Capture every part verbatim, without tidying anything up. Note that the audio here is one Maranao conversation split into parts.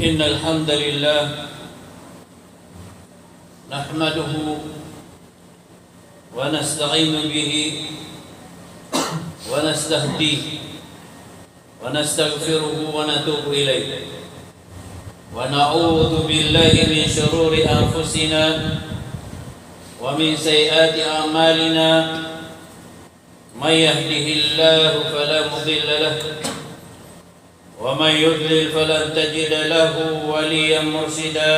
إن الحمد لله نحمده ونستعين به ونستهديه ونستغفره ونتوب إليه، ونعوذ بالله من شرور أنفسنا ومن سيئات أعمالنا. من يهده الله فلا مضل له، ومن يضلل فلن تجد له وليا مرشدا.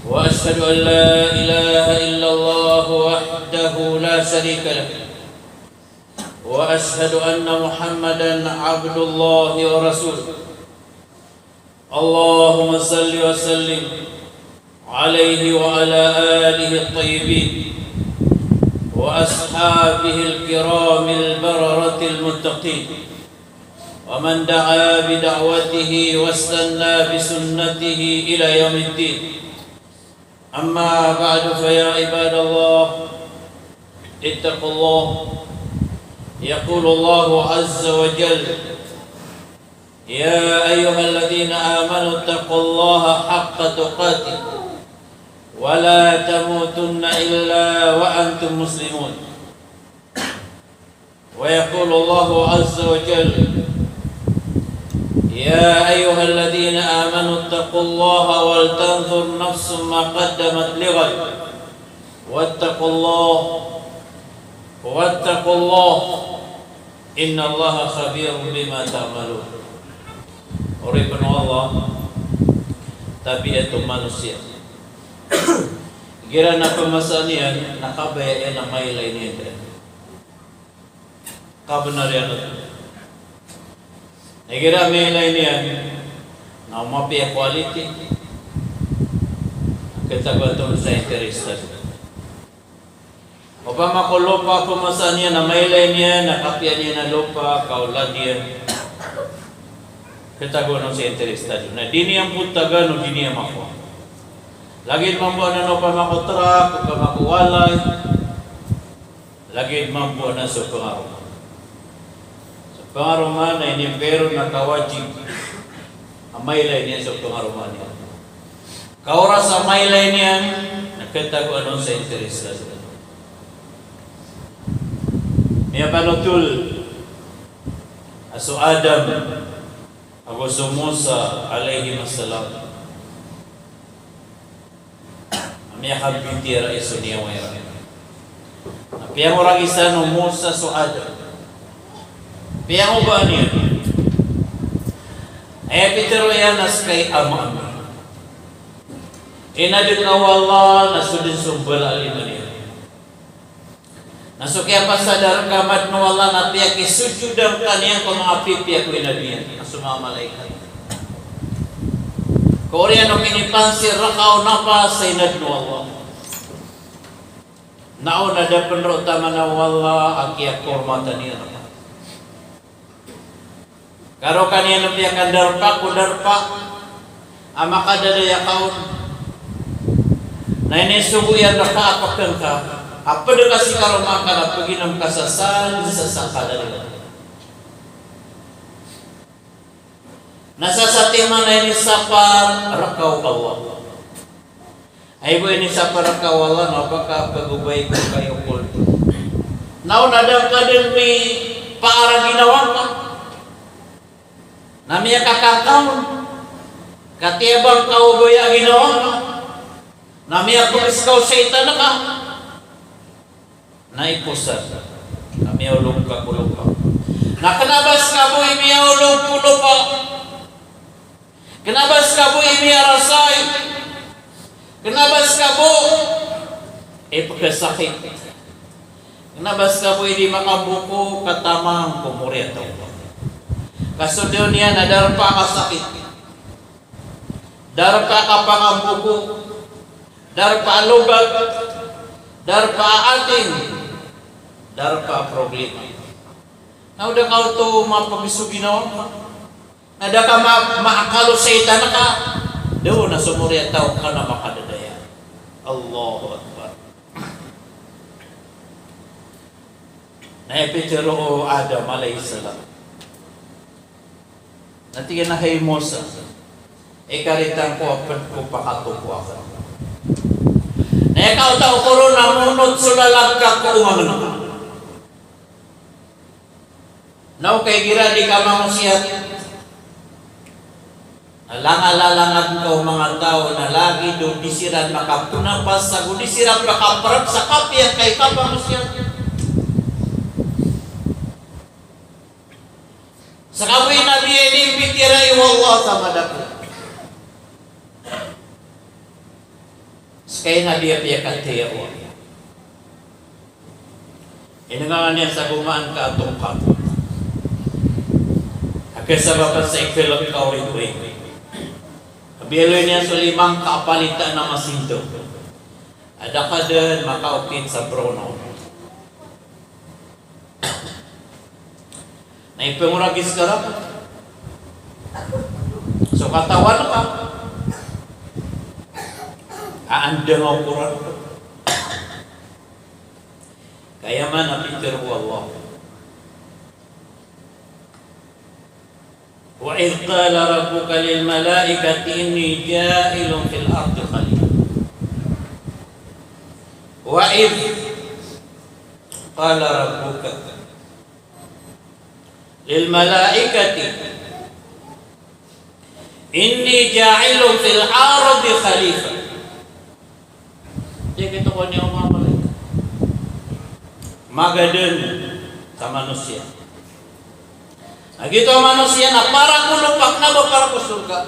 وأشهد أن لا إله إلا الله وحده لا شريك له، وأشهد أن محمدا عبد الله ورسوله. اللهم صل وسلم عليه وعلى آله الطيبين وأصحابه الكرام البررة المتقين، ومن دعا بدعوته واستنى بسنته إلى يوم الدين. أما بعد، فيا عباد الله، اتقوا الله. يقول الله عز وجل: يا أيها الذين آمنوا اتقوا الله حق تقاته ولا تموتن إلا وأنتم مسلمون. ويقول الله عز وجل: يا أيها الذين آمنوا اتقوا الله ولتنظر نفس ما قدمت لغد واتقوا الله، واتقوا الله، إن الله خبير بما تعملون. Oripn o Allah, tabiat o manosiya, igira na pmasaan iyan na kabaya iyan a mailay niyan dn. Kabnar iyan oto. Igira mailay niyan na o mapiya quality, khatagoan on sa interest tano. Opama ko lopa a pmasaan iyan na mailay niyan na kapiya niyan a lopa, kaolad iyan, khatagoan on sa interest tano. Na di niyan pn tagaan o di niyan makowa. Lagid mambo anan opama ko trak, opama ko walay, lagid mambo anan so pngaroma. So pngaroma na inibgay ron a kawajib a mailay niyan so pngaroma niyan. Ka oras a mailay niyan na khatagoan on sa interest tano. Miyapanothol a so Adam ago so Musa alayhimas salam a miyakabitiyarai so niyawa iran. Na piyangoragisa o Musa so Adam. Piyangobaan iyan. Aya pitharo iyan na ska i ama ami, inadn ka o Allah na so dn so mbala a lima niyan. Na so kiyapasadar ka a madn o Allah na piyakisojodan ka niyan ko manga pipiya ko inadn iyan, na so manga malaikat. Ka oriyan o kinipansir rka o napas sa inadn o Allah. Na o na da pn roo taman o Allah a kiyakormatan iyan rka. Ka roo ka niyan piyakandarpa ko darpa a makadadaya ka on. Na inisogo iyan rka a pkn ka a pd ka si karoma ka na pginom ka sa san sa sakadadaya. Na sa satiman na inisapar rka o Allah. Ay bo, inisapar rka o Allah na o ba ka pagobay ko kayo kulto. Na o na da ka dn mipaar a ginawa ngka. Na miyakakangka on. Katiyaban ka o baya a ginawa ngka. Na miyapkis ka o shaytan ka. Na iposan ka, miyaolog ka ko lopa. Na kna ba ska bo i miyaolog ko lopa, kna ba ska bo i miyarasay, kna ba ska bo i pkhasakit, kna ba ska bo i di makamboko ka taman ko moriyataw. Ka so doniya na darpa ka sakit, darpa ka pangamboko, darpa a lobat, darpa a ating, darpa a problema. Na o da ka oto mapagsogi na on, na da ka ma-, maakal o shaytan ka, da on a so moriyataw ka na makadadaya. Allahu Akbar. Na aya pitharo o Adam alayhis salam, Na tig iyan a, "Hay Musa, ikaritan ko a pd ko pakatopo akn. Na ikaw taw ko ron na monot so lalag ka ko ongangn." Na o kay igira di ka mangosiyat, na langalalangad ka o manga taw na lagid o di siran makapnapas ago di siran makaprap sa kapiya ka ikapanosiya. Sa kapoy na biyai ini mbitiyarai o Allah sa madakl. Ska i Nabi a piyakataya o Allah. Inenggangan iyan sa gomaan ka a tongkat a kasabapan sa iklk ka oripori. Biyaloy niyan so lima ngka a palitaan a masinto a da ka dn makaokit sa brown. Na ipngoragis ka ra so katawan ka a andang a okoran. Kaya man a pitharo o Allah: "Wa idh qala rabbuka lil malaikati inni ja'ilun fil ardi khalifa." Wa idh qala rabbuka lil malaikati inni ja'ilun fil ardi khalifa. Tig iyan ko niyan o manga malaikat, magadn sa manosiya. Na giyoto a manosiya na para ko lopa, kna ba para ko sorga.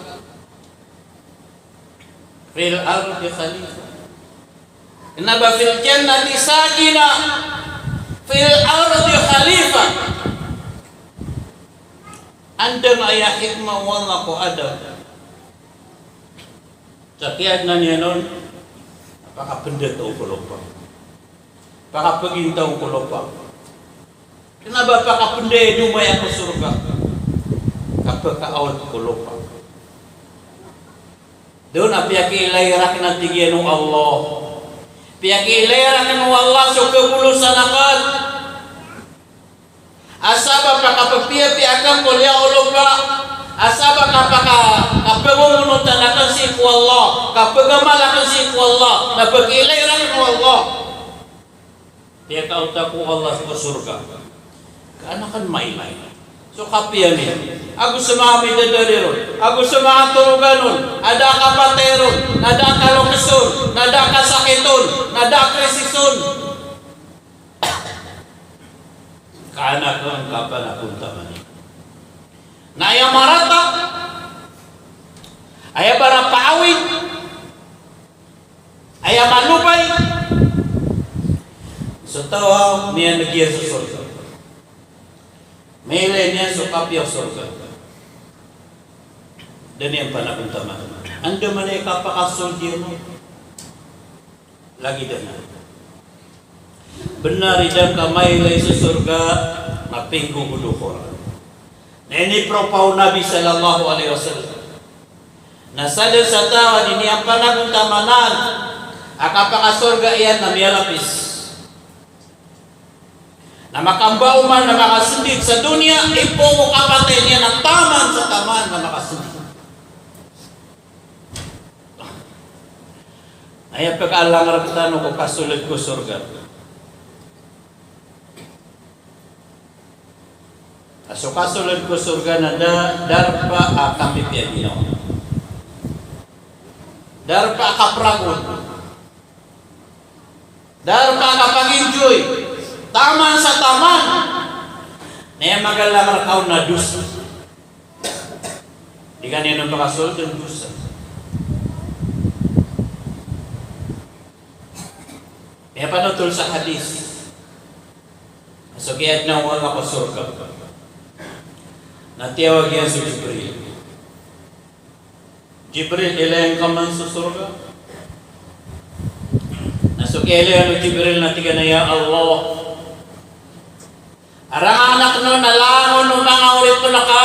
Fil ardi khalifa. Kna ba fil jannati sakina, fil ardi khalifa. Anda na aya hikmah o Allah ko Adam sa kiyaadna niyan on a pakapnda taw ko lopa, pakapagintaw ko lopa. Kna ba pakapnda i doma iyan ko sorga, kapakaawt ko lopa. Doon a piyakiilay rakn a tig iyan o Allah. Piyakiilay rakn o Allah so kabolosan akn. A sabap a kappiyapiya akn ko liyawaw o lopa. A sabap a kapaka, kapngomonotan akn sii ko Allah, kapagamal akn sii ko Allah, na pkiilay rakn o Allah. Piyakaawta ko Allah ko sorga. Ka an akn mailay so kapiya niyan ago so manga bidadari ron, ago so manga torogan on, a da a kapatay ron, na da a kalokis on, na da a kasakit on, na da a krisis on. Ka an akn kapanagontaman iyan. Na aya marata, aya ba na paawid, aya malobay so taw a miyaneg iyan so sorga. Mailay niyan so kapiya o sorga. Da niyan panagontaman. Andamanaya i kapakasold iyan on, lagid anan. Bnar i da ngka mailay so sorga na pinggogod o Qur'an. Na inipropa o Nabi sallallahu alaihi wasallam na sadn sa taw a di niyan panagontamanan a kapakasorga iyan na miyalapis, na makamba oman na makasndit sa doniya, ipoon ko kapatay niyan na taman sa taman na makasndit. Aya pkaalang rktano ko kasold ko sorga. A so kasold ko sorga na da, darpa a kapipiya ginawa. Darpa a kapragon. Darpa a kapag-enjoy. Taman sa taman. Na aya magalang rka on na dosa. Di ka niyan on pakasold on dosa. Miyapanotol sa hadith. So kiyaadna o Allah ko sorga na tiyawag iyan so Jibril. Jibril, ilay ngka man so sorga. Na so kiyailay o Jibril na tig iyan a, "Ya Allah, arangan akn on a langon o manga oripn ka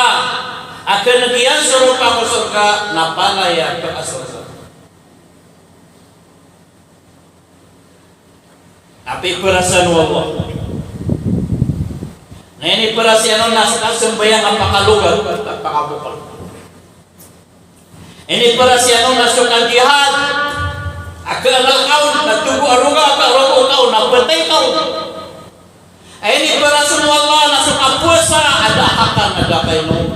a kneg iyan so ropa ko sorga na palaya pkasorga." Na piparasan o Allah. Na iniparas iyan on na sambayang a pakalogat, a pakabokl. Iniperas iyan on na so kandihad a kaalkaon, na togo a roga a karogo kaon, na petay kaon. Iniperas on o Allah na so kapowasa a da a kakan, a da a kainom.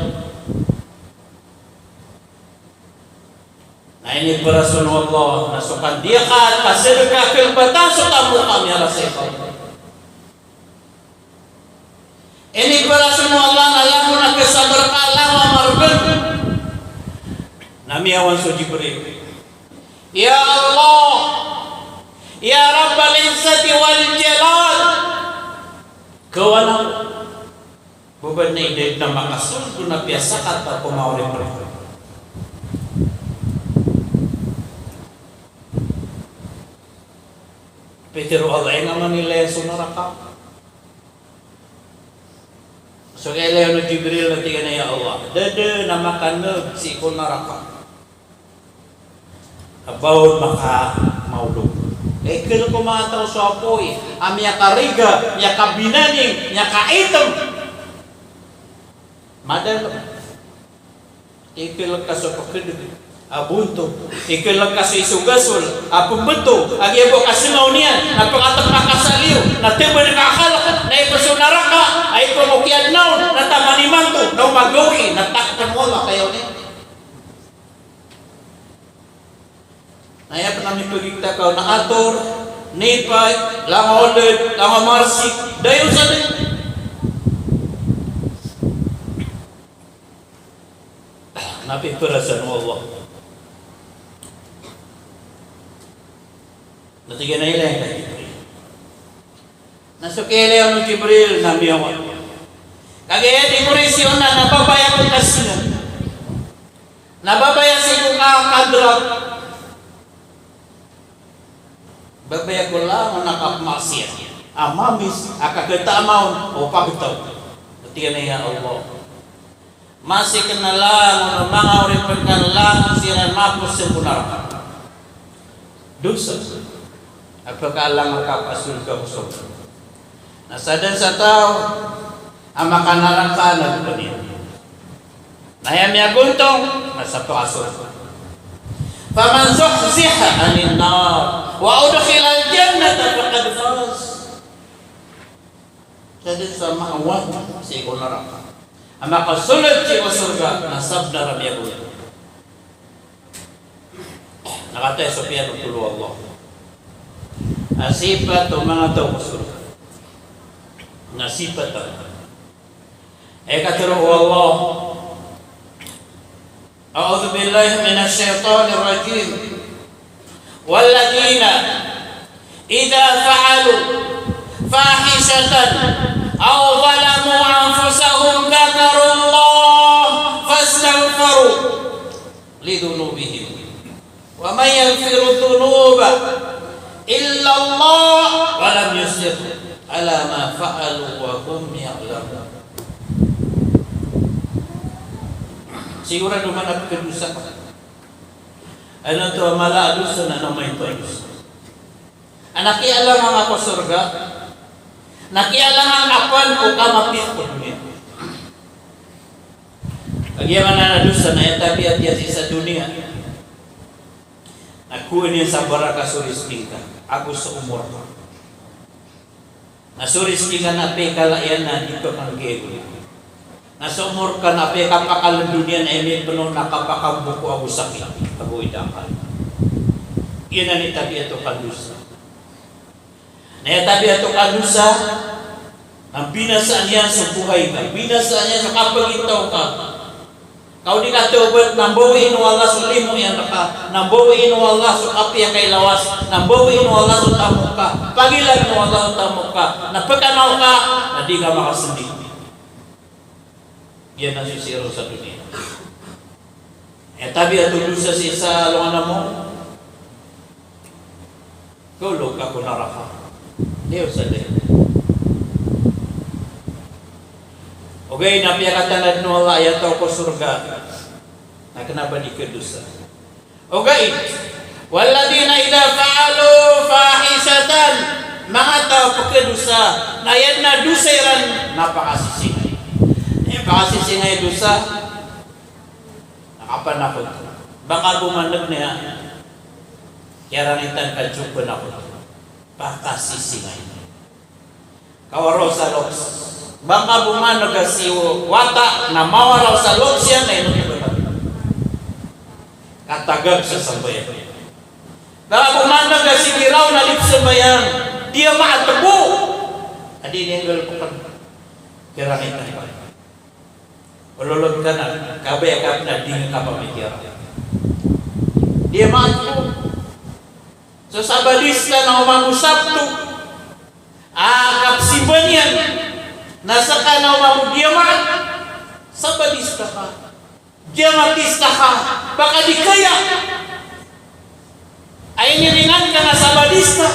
Na iniperas on o Allah na so kandihad, kasedeka, kelbatan so tamok a miyarasay ka. Iniperas on o Allah na langon a kesabar ka, langon a margen. Na miyawan so Jibril. Ya Allah, ya Rabbal Izzati wal Jalal, kawanan bo ba na idad na makasold ko na piyasakat a pamaori pamaori. Pitharo o Allah, aya nga manilay so naraka. So kailay on o Jibril na tig iyan a, ya Allah, da den a makaneg sii ko naraka a ba on makamaolog. Ikel ko manga taw so apoy a miyakariga, miyakabinaning, miyakaitem. Madalem. Ikel ka so pekedeg a bonto. Ikel ka so isogasol a pembeto. Agi abo kasengaw niyan na pengatepak ka sa liyo, na tebed ka a khalq, na ipeso naraka a ipemokiad naon, na taman imanto na o magawii, na takpen o Allah ka iyaw niyan. Na aya pen a mipegikta ka on na ator, nipay, langon a oled, langon a marsik, dayon sa dayon. Na piperasan o Allah. Na tig iyan a ilay ka Jibril. Na so kiilay on o Jibril na miyawan. Kagiya di ko ri siyon na nababaya ko kasino. Nababaya sii ko ka-, kadrug. Babaya ko langon a kapmaksiyat a mamis a kaketama on o pagtaw. Tig iyan a, ya Allah, masi ken a langon o manga oripen ka na langon siran mapos sii ko naraka. Dosa a pekaalang a kapasold ka ko sorga. Na sadn sa taw a makanaraka na dopa niyan. Na aya miyagontong na sa pakasorga. Faman zuhziha anin nar wa udkhilal jannata faqad faz. Sadn sa maawat sii ko naraka a makasold sii ko sorga na sabnar a miyagontong. Na kataya so piyanothol o Allah a sipat o manga taw ko sorga. Na sipat a, aya katharo o Allah, a'udhu billahi minash shaytanir rajim. Walladhina idha fa'alu fahishatan aw zalamu anfusahum dhakarullaha fastaghfaru lidhunubihim. Wa man yaghfiru dhunuba illallah wa lam yusirru ala ma fa'alu wa hum ya'lamun. Sigurado man a pkhadosa ka. Adn oto a mala a dosa na maito a dosa. A na kiyalangan ka ko sorga, na kiyalangan ka pn o kamapiya ko doniya. Kagiya maana a dosa na aya tabiat iyan sii sa doniya na kowaan iyan sa barakat so rizki ngka ago so omor ka. Na so rizki ngka na apiya kala iyan na di pkhanggay. Na so omor ka na apiya kapakalndo niyan a aya miyapno na kapakamboko ago sakit ago ida a akal. Giyanan i tabiat o kandosa. Na aya tabiat o kandosa na binasaan iyan so buhay ka, binasaan iyan so kapagintaw ka. Ka o di ka tawbat, na mbawiin o Allah so limo iyan rka, na mbawiin o Allah so kapiya ka i lawas, na mbawiin o Allah so tamok ka, pagilain o Allah so tamok ka, na pkanaw ka, na di ka makasendi. Giyanan so sii ron sa doniya. Aya tabiat o dosa sii sa alongan a maori. Kaolog ka ko naraka. Di o sa di. Ogaid na piyakatanad o Allah aya taw ko sorga na kna ba di khadosa. Ogaid, walladhina idha fa'alu fahishatan, manga taw a pkhadosa, na aya dn a dosa iran na pakasisingay. Aya pakasisingay a dosa na kapanakot. Ba ngka bo maneg niyan, kiyarangitan ka jogpen ako. Pakasisingay. Kawaraw sa loks. Ba ngka bo maneg a si wata na mawaraw sa loks iyan na ino. Katagag sa sambayang. Ba ngka bo maneg a si giraw na di pzambayang. Di a maatbo. Adi niyan galbken. Kiyarangitan ka. Ololot ka na, kabaya ka na di ngka pamikiran. Di a maatbo. So Sabadista na oman bo Sabto. A kapsimba niyan. Na seka na oman bo Jumaat. Sabadista ka. Jumaatista ka. Ba ka di kaya. Ay niringan ka na Sabadista.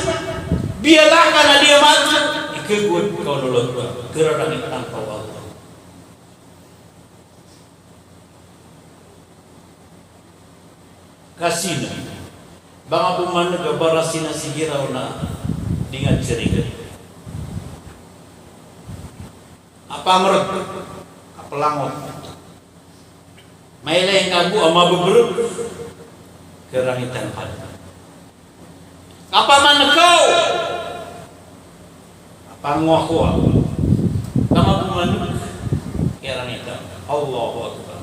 Biyala ka na di a maatbo. Ikagowad ka, ololot ka. Kararangitan ka o Allah. Kasina. Ba ngka bo maneg a barasina si giraw na di ngka di sarigan. A pamereg, a pelangot. Mailay ngka bo a mabebereg. Kiyarangitan ka. Kapamanekaw. Kapangowa-kowa. Kapamanekaw. Kiyarangitan. Allahu Akbar.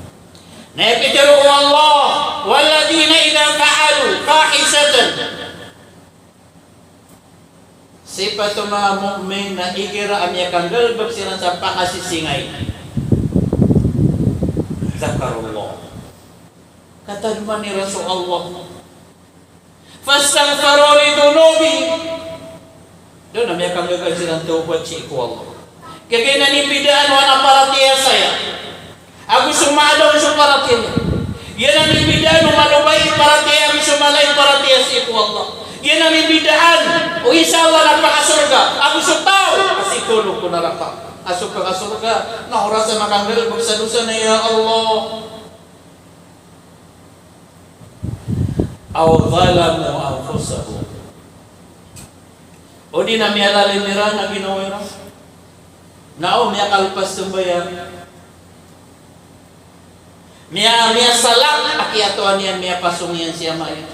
Na aya pitharo o Allah, "Walladhina idha fa'alu fahishatan." Sipat o manga mu'min na igira a miyakanggalebek siran sa pakasisingay. Dhakarullah. Katadman iran so Allah. Fastaghfaru li dhunubihim. Da on a miyakanggaga siran tawbat sii ko Allah. Kagiya na inibidaan o aden a paratiyaya saya ago so madaon so paratiyaya. Giyanan i bidaan o mala o paratiyaya ago so mala i paratiyaya sii ko Allah. Giyanan i bidaan o isa a Allah na pakasorga ago so taw a sii ko naraka. A so pakasorga na oras a makanggalebek sa dosa na, ya Allah. Aw zalamu anfusahum. O di na miyalalim iran a ginawa iran. Na o miyakalepas sambayang. Miya, miyasalak a kiyatoan iyan, miyapasong iyan si ama iyan.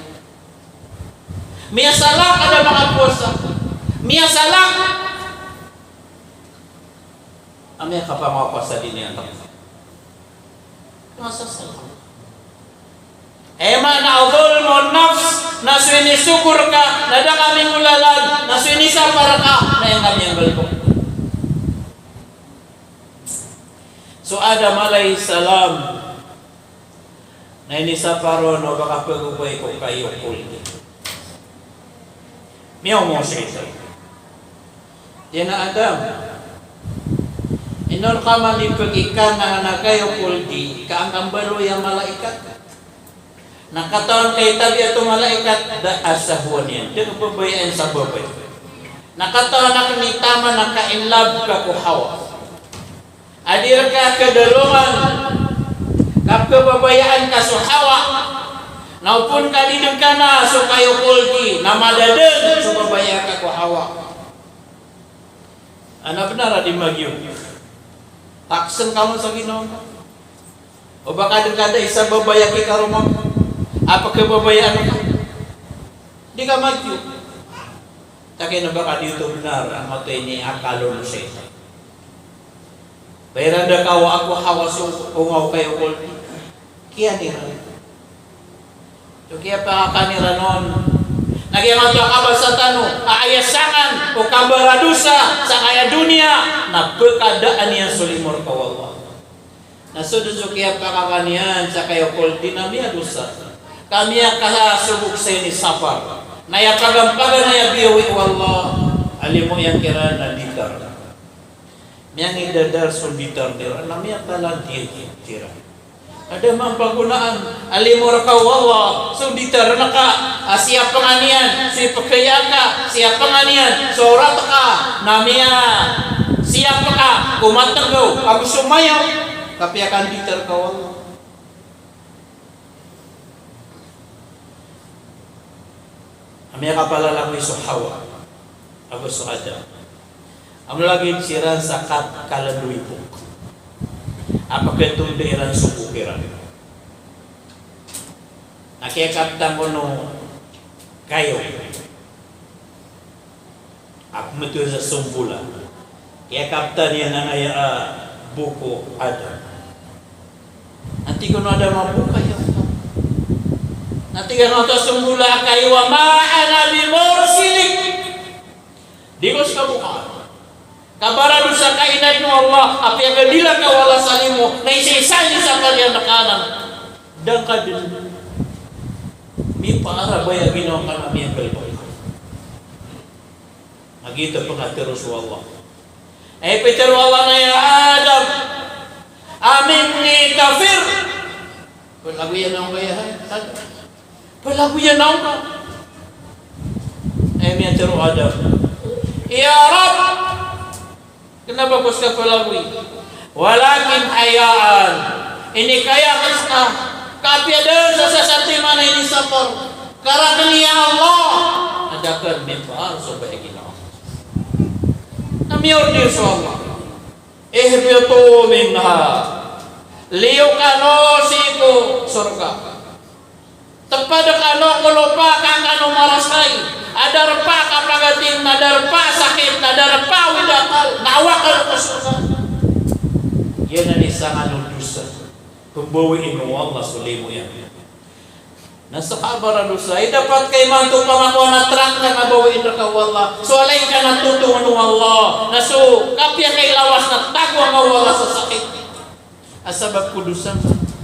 Miyasalak a da makapowasa. Miyasalak a miyakapamawasa di niyan. Masa sa. Aya maana a zulmun nafs, na so inisogor ka na da ka minggolalan, na so inisapar ka na aya ka miyanggalebek. So Adam alayhis salam, na inisapar on o ba ka pagobay ko kayo kuldi. Miyaoma o shaytan. Tig iyan a, "Adam, ino rka man di pagikana a kayo kuldi ka an ka mbaloy a malaikat?" Na katawan ka i tabiat o malaikat, da a sahwa niyan, da a babayaan sa babay. Na katawan akn i taman a ka-in love ka ko Hawa. A di rka kadalongan ka pkhababayaan ka so Hawa, na opama ka di dn kana so kayo kuldi, na madadn so babaya ka ko Hawa. Ana bnar a di magiyo. Taksn ka on sa ginawa. O ba ka dn kada isa babaya ki karoma a pkhababayaan ka. Di ka magiyo. Takina ba ka di oto bnar a mato ini akal o shaytan. Ba iran da kawa ako Hawa so onga o kayo kuldi. Kiyan iran. So kiyapakakan iran on. Na giya mato a kabasa tano a aya sangan o kabaradosa sa kaya doniya na pkadaan iyan so limo rka o Allah. Na so dn so kiyapakakan iyan sa kayo kuldi na miyadosa. Ka miyakasobok sa inisapar. Na aya pagampagan a aya biyawi o Allah a limo iyan kiran na ditar. Miyangidadar so ditar iran na miyatalanti iran. Ka da man pagonaan a limo rka o Allah so ditar ka a siyapngan iyan so ipkhaya ka, siyapngan iyan so orat ka, na miyasiyap ka ko matnggaw ago so mayaw. Kapiya ka nditar ka o Allah. A miyakapalalakoy so Hawa ago so Adam a mlagid siran sa kat-, kalandoy pok a pkhatondn iran so pok iran. A kiyakaptan ko no kayo a pmbtowan sa sombola. Kiyakaptan iyan anan aya a bo ko Adam. Na tig o Adam a bo kayo. Na tig o sombola a kayo a ma ana bimursilin. Di ko ska bo ka. Ka baradosa ka inadn o Allah, apiya ka dila ka wala sa limo, na isa-isa niyo sa kaliyan na kanan. Da ka dn mipaara baya ginawa ka na miyagalbk. Na giyoto pn a tharo o Allah. Ay pitharo o Allah na ya Adam, aminni kafir. Palagoyan ako ka ya Adam. Palagoyan ako ka. Ay miyatharo o Adam, ya Rabb, kna ba ko ska palagoy? Walakin hayaan. Inikaya ko ska ka apiya da sa satiman a inisapar ka rakn ya Allah, na da akn mipaara so baya ginawa. Na miyaorder so Allah. Ihbitu minha. Liyo kano sii ko sorga. Tpad kano ko lopa ka kano marasay a darpa a kapagatin, a darpa a sakit, a darpa a awid a akal, na awa kano ko sorga. Giyanan i sangano dosa. Pmbawii o Allah so limo iyan. Na ska baradosa, i dapat ka imanto pamakowa na trak ka na bawiin rka o Allah. So alay ka na totongn o Allah. Na so kapiya ka i lawas na tagoan ka o Allah sa sakit a sabap ko dosa.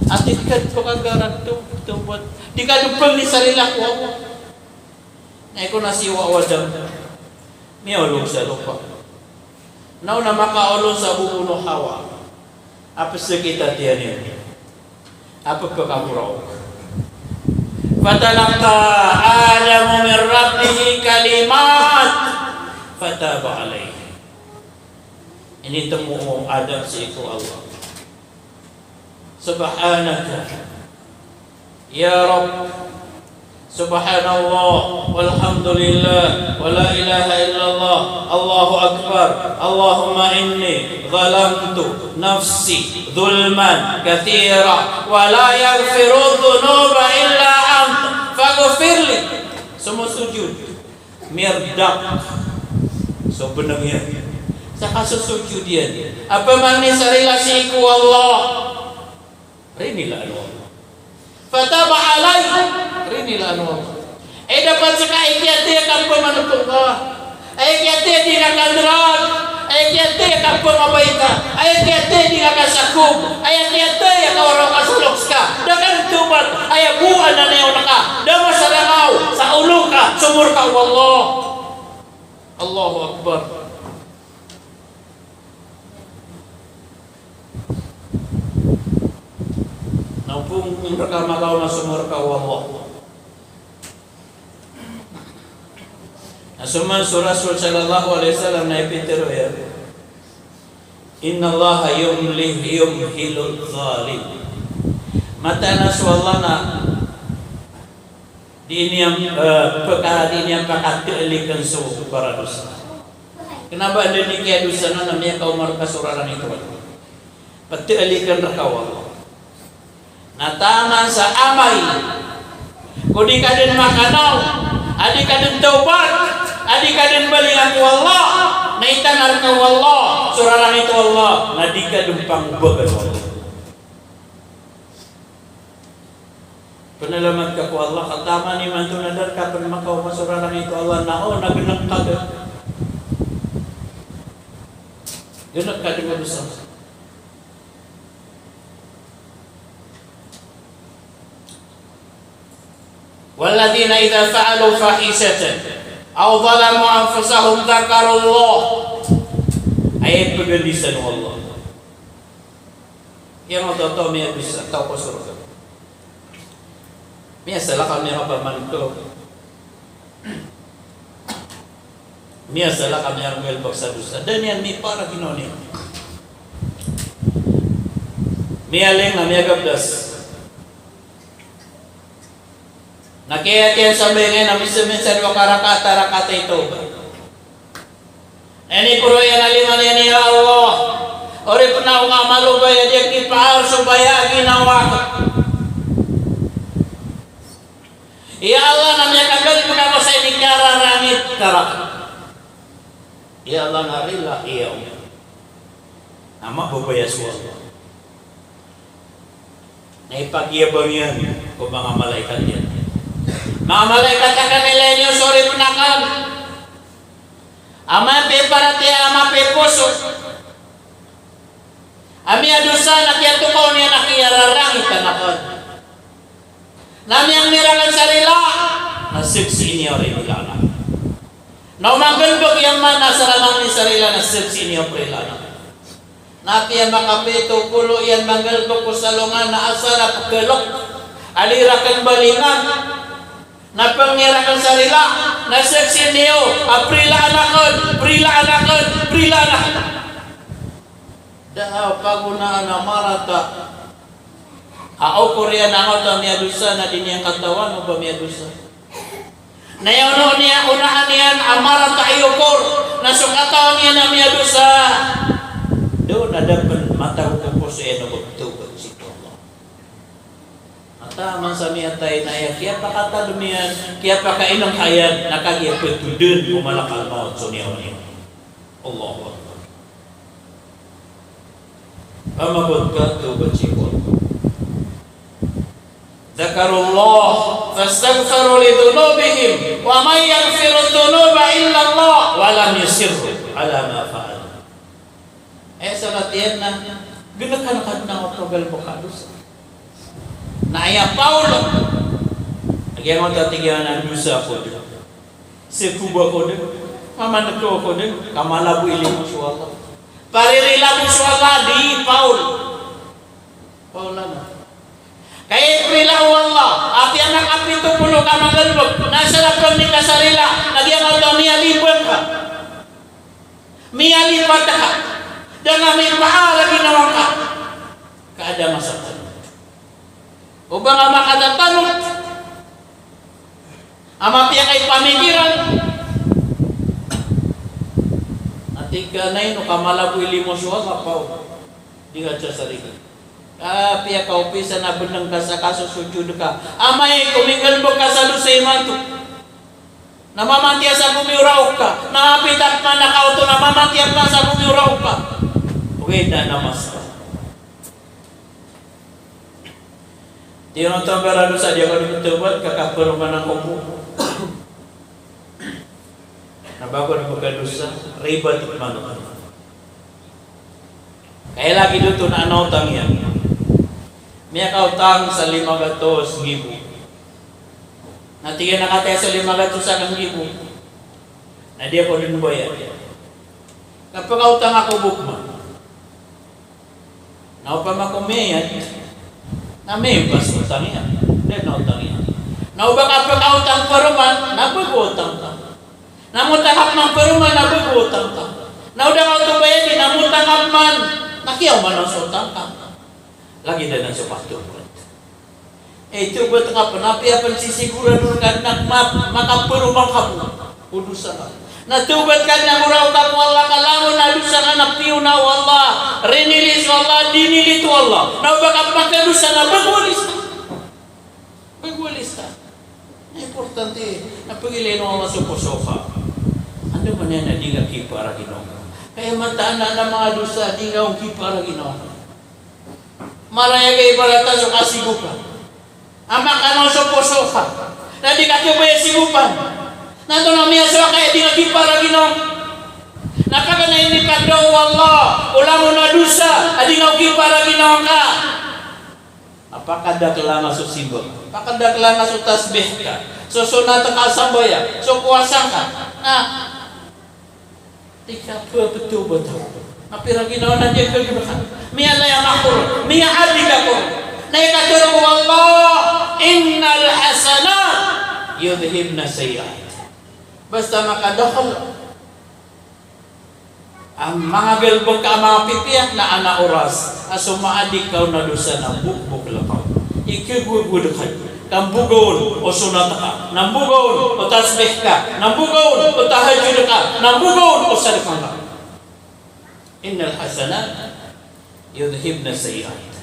Ati di ka dn pkagaran to, tawbat. Di ka dn pngni sa rila ko Allah. Na iko na si Hawa o Adam. Miyaolog sa lopa. Na o na makaolog sa bo ko Hawa a pzakit a tiyan iyan a pphakamoraok. Fatalaqqa Adamu min rabbihi kalimat fataba alayh. Initmo o Adam sii ko Allah. Subhanaka ya Rabb. Subhanallah, walhamdulillah, wa la ilaha illallah, Allahu akbar. Allahumma inni zalamtu nafsi zulman kathira, wa la yaghfiru dhunuba illa anta, faghfirli. Somosojud. Mirdak so bnng iyan sa kasosojud iyan a pmangni sa rila sii ko Allah. Rinilaan o Allah. Fataba alayh. Rinilaan o Allah. Aya dapat ska, aya kiyathay ka pmanpng ka, aya kiyathay di nga kandrat, aya kiyathay ka pmabay ka, aya kiyathay di nga kasakob, aya kiyathay a kawaraw ka sa loks ka, da ka dn tawbat, aya bo anan aya on ka, da masalangaw sa olo ka, somorka o Allah. Allahu Akbar. Na opama rka makaoma so morka o Allah. Na so man so Rasul sallallahu alaihi wasallam na ipitharo iyan, "Innallaha yumli, yumhiluz zalim." Mataan a so Allah na di niyan, eh, pka-, di niyan pakataalikn so baradosa. Kna ba anda i kiyadosa na, na miyakaoma rka so rarangit o Allah. Pataalikn rka o Allah. Na taman sa amay ko di ka dn makanaw, a di ka dn tawbat, a di ka dn balingan ko Allah, na itangar ka o Allah so rarangit o Allah, na di ka dn pangobagan o Allah. Pnalamat ka ko Allah, ka taman imanto na da rka pn makaoma so rarangit o Allah, na o, na gnk ka dn. Gnk ka dn a dosa. Walladhina idha fa'alu fahishatan aw zalamu anfusahum dhakarullah. Aya pgalisan o Allah. Aya matoto miyadosa, taw ko sorga. Miyasala ka, miyakapamanto. Miyasala ka, miyakagalbk sa dosa. Da niyan mipaara ginawa niyan. Miyaling na miyagabdas. Na kiyatiyaan sa mbayangan na minsan-minsan dwa ka rakaat, rakaat ito. Iniporo iyan a lima niyan, "Ya Allah, oripn ako nga malobay a di ako kipaar so baya a ginawa ko." Ya Allah, na miyakagalbk ako sa inikiyararangit ka rakn. Ya Allah, na rila iyan. Na mababaya so Allah. Na ipagiyabang iyan ko manga malaikat iyan. Manga malaikat, akn, ilaya niyo so oripn akn a mapiya i paratiyaya, a mapiya i poso, a miyadosa, na kiyatokawan iyan a kiyararangitan akn. Na miyangni rakn sa rila, na saksii niyo a rila akn. Na o manggalbk iyan man, na asar a mangni sa rila, na saksii niyo a prila akn. Na apiya makapito polo iyan manggalbk ko salongan, na asar a pkhalk a di rakn balingan, na pangni rakn sa rila, na saksii niyo a prilaan akn, prilaan akn, prilaan akn. Da a pagonaan a marata a okor iyan angkoto a miyadosa na di niyan katawan o ba miyadosa. Na aya onaan iyan, onaan iyan a marata i okor na so katawan iyan a miyadosa, da on a da pn matago ko poso iyan o ba pthawbat sii ko Allah. Taman sa miyatay na aya kiyapakatadm iyan, kiyapakainngka iyan, na kagiya ptodn o malakal mawt so niyawa niyan. Allahu Akbar. Pamagod ka, tawbat sii ko Allah. Dhakarullaha fastaghfaru li dhunubihim wa man yaghfiru dhunuba illallah wa lam yusirru ala ma fa'alu. Aya sarat iyan na gnkan ka dn angkoto a galbk a dosa. Na aya Paul, lagid angkoto a tig iyan a dosa ako dn, sakoba ako dn, mamankaw ako dn, ka malabo i limo so Allah. Paririla bo so Allah, di Paul. Paul anan. Ka iprila o Allah, apiya makapito polo ka manggalbk, na asar a pangni ka sa rila, na giyangkoto a miyalipat ka. Miyalipat ka. Da nga mipaar a ginawa ngka. Ka da masa tanot. O ba nga makatatanot a mapiya ka i pamikiran. Na tig ka na ino ka malabo i limo so Allah, Paul. Di ka sasarigan. Apiya ka opisan a bnng ka sa kasosojod ka. Amay ko minggalbk ka sa dosa imanto, na mamatiyas a bomiyoraok ka. Na apiya ka man a kaoto na mamatiyas ka sa bomiyoraok ka. Ogaid na namas ka. Tiyono tamba radosa di ako di ptawbat ka kaparoman ako bo. Na ba ako di pkadosa, ribat man. Kaya lagid oto na ana otang iyan. Miyakaotang sa lima gatos nggibo. Na tig iyan a kataya so lima gatos akn nggibo, na di ako dn mbayad. Kapakaotang ako bo pman. Na opama ko miyayad, na miyabas so otang iyan. Di na otang iyan. Na o ba ka pkaotang paroman, na bago otang ka. Na motang ka pman paroman, na bago otang ka. Na o da ka oto bayadi, na motang ka pman, na kiyaoma na so otang ka. Lagid anan so pagtawbat. Eh, tawbat ka pn, apiya pn sisigurado ka na ma-, makaparoman ka bo o dosa ka. Na tawbat ka na, moraok ka ko Allah ka langon a dosa ka na piyona o Allah, rinilis o Allah, dinilit o Allah. Na o ba ka pakadosa na bago a lista. Bago a lista. Na importante na pagilain o Allah so poso ka. Andamanaya na di nga kipaar a ginawa. Kaya mataan a manga dosa, di nga on kipaar a ginawa. Marayag a ibarat a so kasigopan. Amay ka na on so poso ka na di ka kabaya sigopan, na antonaa miyasowa ka a di nga kipaar a ginawa? Na paganay ini ka da o Allah o langon a dosa a di nga on kipaar a ginawa ka. Na pakadakla nga so simba ka, pakadakla nga so tasbih ka, so sonat ka a sambayang, so powasa ka. Na Tig ka, ptawbat ako. Na pira ginawa na di ka ginawa. Miyalaya ako, miyaadi ako. Na ikatharo o Allah, "Innal hasanat yudhhibnas sayyi'at." Basta makadakl a manga galbk ka a mapipiya na ana oras a so maadi ka on a dosa na bokbokl ka on. Ikagogod ka on. Ka mbogaon o sonat ka, na mbogaon o tasbih ka, na mbogaon o tahajjud ka, na mbogaon o sadaqah ka. Innal hasanat yudhhibnas sayyi'at.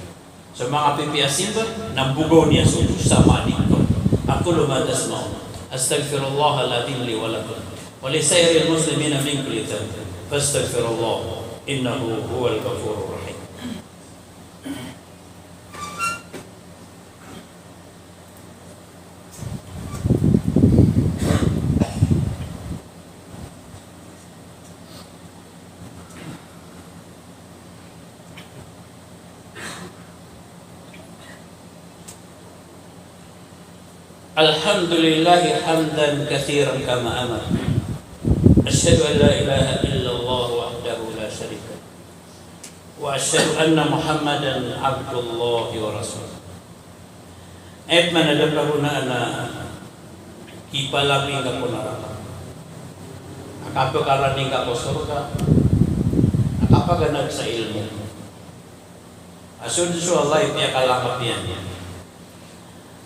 So manga pipiya a simba na mbogaon iyan so dosa a maadi ka on. أقول ما تسمعون، أستغفر الله العظيم لي ولكم ولسائر المسلمين من كل ذنب، فاستغفروه إنه هو الغفور الرحيم. الحمد لله حمدا كثيرا كما أمر. أشهد أن لا إله إلا الله وحده لا شريك له. وأشهد أن محمدا عبد الله ورسوله. Aya pman a da pagona na kipalaping ka ko naraka, a kapakaraning ka ko sorga, a kapaganad sa ilmo. A so, so Allah i piyakalangkap iyan.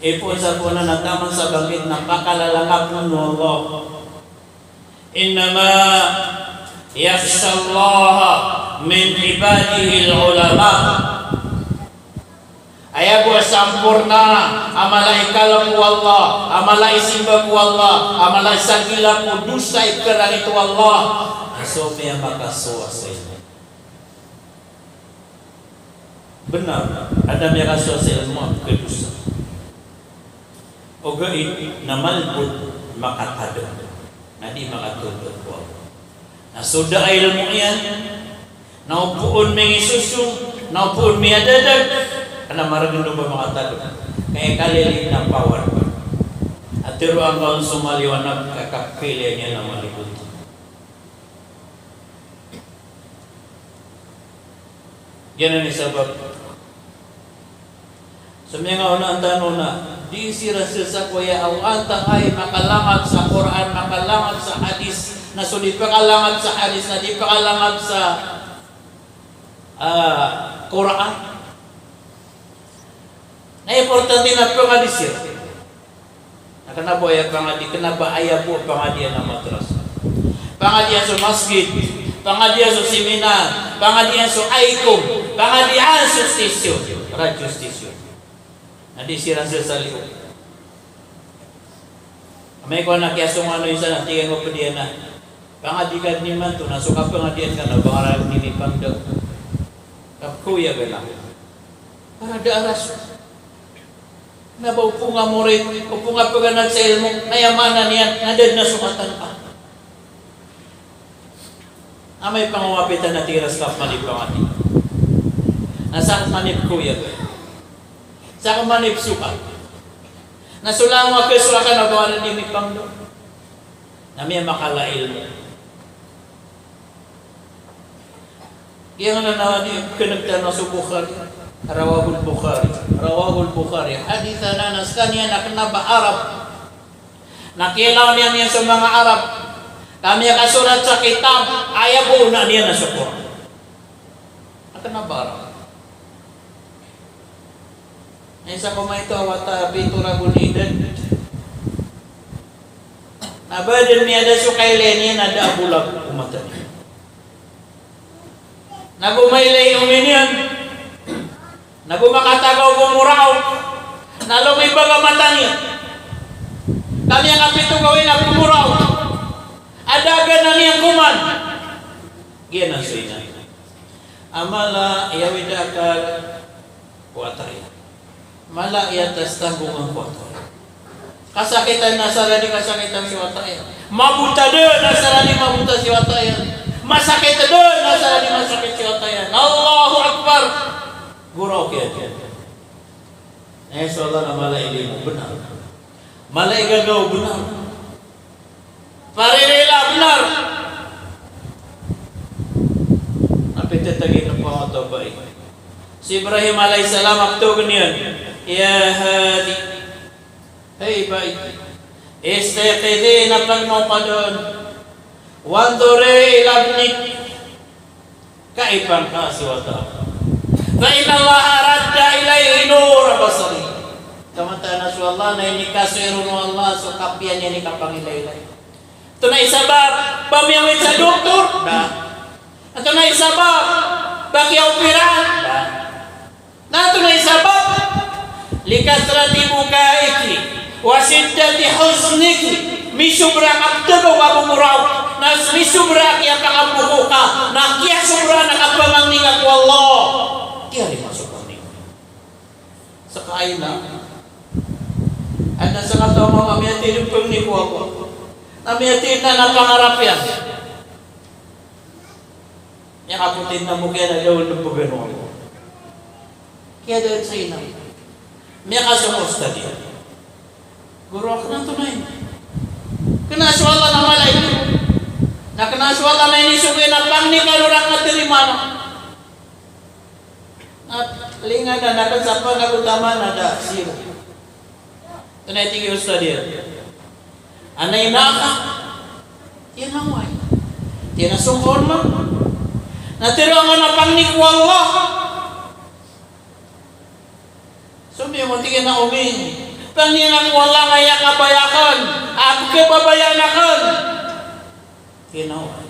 Ipoon sa pona na taman sa bangkit na pakalalangkap o Allah. Innama yakhshallaha min ibadihil ulama. Aya bo a samporna a mala i kalk o Allah, a mala i simba ko Allah, a mala i sagilak o dosa i karangit o Allah, a so miyamakasowa sa ilmo. Bnar a da miyakasowa sa ilmo a pkhadosa. Ogaid na malbod makatadm, na di makatotop ko Allah. Na so da a ilmo iyan, na o poon mingisosong, na o poon miyadadag, kna margn o ba makatadm. Kaya kalilin na pawar. A tharoang ka on so maliwanag ka kapilian iyan a malbod. Giyanan i sabap so miyangaonaan tano na di siran sii sa koya a o antaa i makalangad sa Qur'an, makalangad sa hadis, na so di pakalangad sa hadis, na di pakalangad sa, ah, Qur'an. Na importante na pangadi siran. Na kna ba aya pangadi, kna ba aya bo pangadian a madrasa. Pangadian so masgit, pangadian so seminar, pangadian so aikom, pangadian so station, radio station. Na di siran sii sa liyo. Amay ko anak iya so ngano isa na tig iyan ko pd iyan a, pangadi ka dn imanto, na so kapangadian ka na ba nga ragn di mipangdaw. Kapkoya gana. Para da a rason. Na ba opama ka morit, opama ka paganad sa ilmo, na aya maana niyan na da dn a sokatan ka. Amay pangowapit a na tig iran a ska pman i pangadi. Na ska pman i pkoyag. Ska pman i psokat. Na so langon a kasowa ka na ba nga ragn di mipangdaw. Na miyamakala a ilmo. Giyanan a di khneg tano so Bukhari. Rawahul Bukhari. Rawahul Bukhari. Hadith anan a skaniyan a kna ba Arab. Na kiyailay niyan iyan so manga Arab. Ka miyakasorat sa kitab, aya bo ona niyan na so Qur'an. A kna ba Arab. Na isa ko maito a wata a pito ragon i idad. Na ba dn miyada so kailay niyan na da a bolag ko mata niyan. Na go mailay i omi niyan. Na go makatagaw ko moraok. Na lomibag a mata niyan. Ka miyakapito gawii na pmoraok. A da a gana niyan koman. Giyanan so ina. A mala i awid a akal ko wata iyan. Mala i atas tanggongan ko wata iyan. Kasakitan na sa da di kasakitan si wata iyan. Mabota dn na sa da di mabota si wata iyan. Masakit dn na sa da di masakit si wata iyan. Allahu Akbar. Goraok iyan. Eh, so Allah na mala i limo bnar. Mala i gagaw bnar. Paririla bnar. Na pitatagan o pangotobay. Si Ibrahim alayhis salam a ptawag iyan, "Ya hadi." Hay bai. Istayqizi, na pagno ka dn. Wandhuri ila ibnik. Kaipang ka si wata. Fa innallaha radda ilayhi nura basarihi. Ka mataan a so Allah na inikasoy ron o Allah so kapiya niyan i kapangilaylay. Antonaa i sabap? Ba miyawit sa doktor? Da. Antonaa i sabap? Ba kiyaopiraan? Da. Na antonaa i sabap? Likathrati bukaiki Wa shiddati huznik, misobra ka pthago ka boboraw, na misobra a kiyapakamboko ka, na kiyasobra na kapamangni ka ko Allah. Kiyarima so pangni. Seka a ina, adn a sakataw a mama a miyathay dn pangni ko Allah, na miyathay dn a pangarap iyan. Miyakapoti dn a bo kiyan a da on pagano. Kiyadaan sa ina. Miyakasong ustad iyan. Goro, kena antonaa ini? Kena so Allah na mala i. Na kena so Allah na inisogo iyan a pangni ka, roo ka tarimaan. Na lingan na, na kena sa pangni ko taman a da, zero. Antonaa i tig i ustad iyan? Ana ina ka? Tig iyan a oway. Tig iyan a song ka on man. Na tharoa ngka on a pangni ko Allah. Somiyong, tig iyan a omi. Pangni ngka ko Allah a aya kabaya akn a pkhababayaan akn. Tig iyan a oway.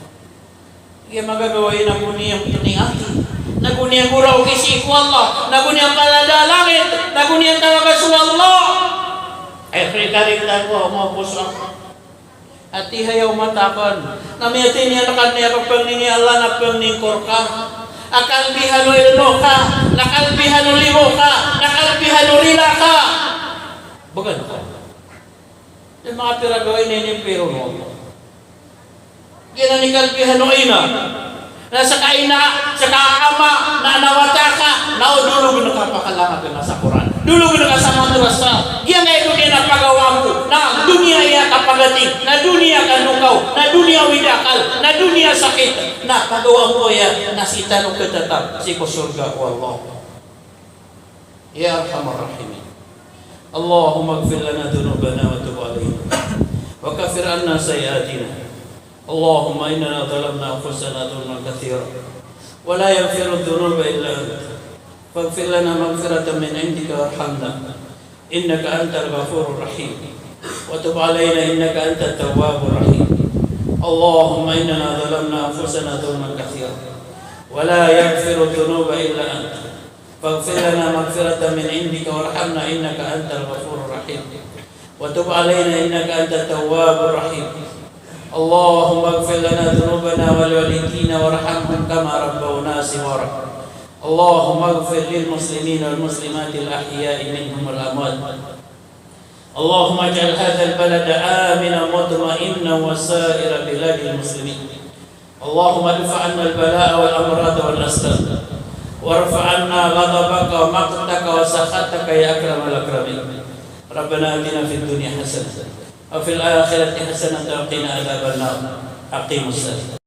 Aya magagawa iyan na go niyan pniyaki, na go niyan goraoki sii ko Allah, na go niyan palada a langit, na go niyan tawaga so Allah. Ay, rikaritan ko a mapos ako. Ati haya omat akn. Na miyathay niyan rka a aya kapangni i Allah na pangni ko rka a kalbihan o ilmo ka, na kalbihan o limo ka, na kalbihan o rila ka. Bgan ka. Aya manga pira gawii na inimpiro o Allah. Giyanan i kalbihan o ina. Na seka a ina, seka a ama, na, na wata ka, na o dologn ka pakalangkn sa Qur'an. Dologn ka sa madrasa. Giyangkaya doniya na pagawaan ko, na doniya aya kapagating, na doniya kanokaw, na doniya widakal, na doniya sakit. Na pagawaan ko aya, na sii tano khatatap sii ko sorga o Allah. Ya Arhamar Rahimin. Allahumma ighfir lana dhunubana wa tub alaina wa kaffir anna sayyi'atina. Allahumma innana zalamna anfusana zulman kathira wa la yaghfiru dhunuba illa anta. Faghfir lana maghfiratan min indika warhamna innaka antal ghafurur rahim. Wa tub alaina innaka antat tawwabur rahim. Allahumma innana zalamna anfusana zulman kathira wa la yaghfiru dhunuba illa anta. Faghfir lana maghfiratan min indika warhamna innaka antal ghafurur rahim. Wa tub alaina innaka antat tawwabur rahim. Allahumma ighfir lana dhunubana wa liwalidina warhamhum kama rabbawna shighara. Allahumma ighfir lil muslimina wal muslimatil ahya'i minhum wal amwat. Allahumma ij'al hadhal balada aminan mutma'innan wa sa'ira biladil muslimin. Allahumma idfa' 'annal bala'a wal amrada wal asqam. Warfa' 'anna ghadabaka wa maqtaka wa sakhataka ya akramal akramin. Rabbana atina fid dunya hasanah wa fil akhirati hasanah wa qina adzaban nar. Aqimus salah.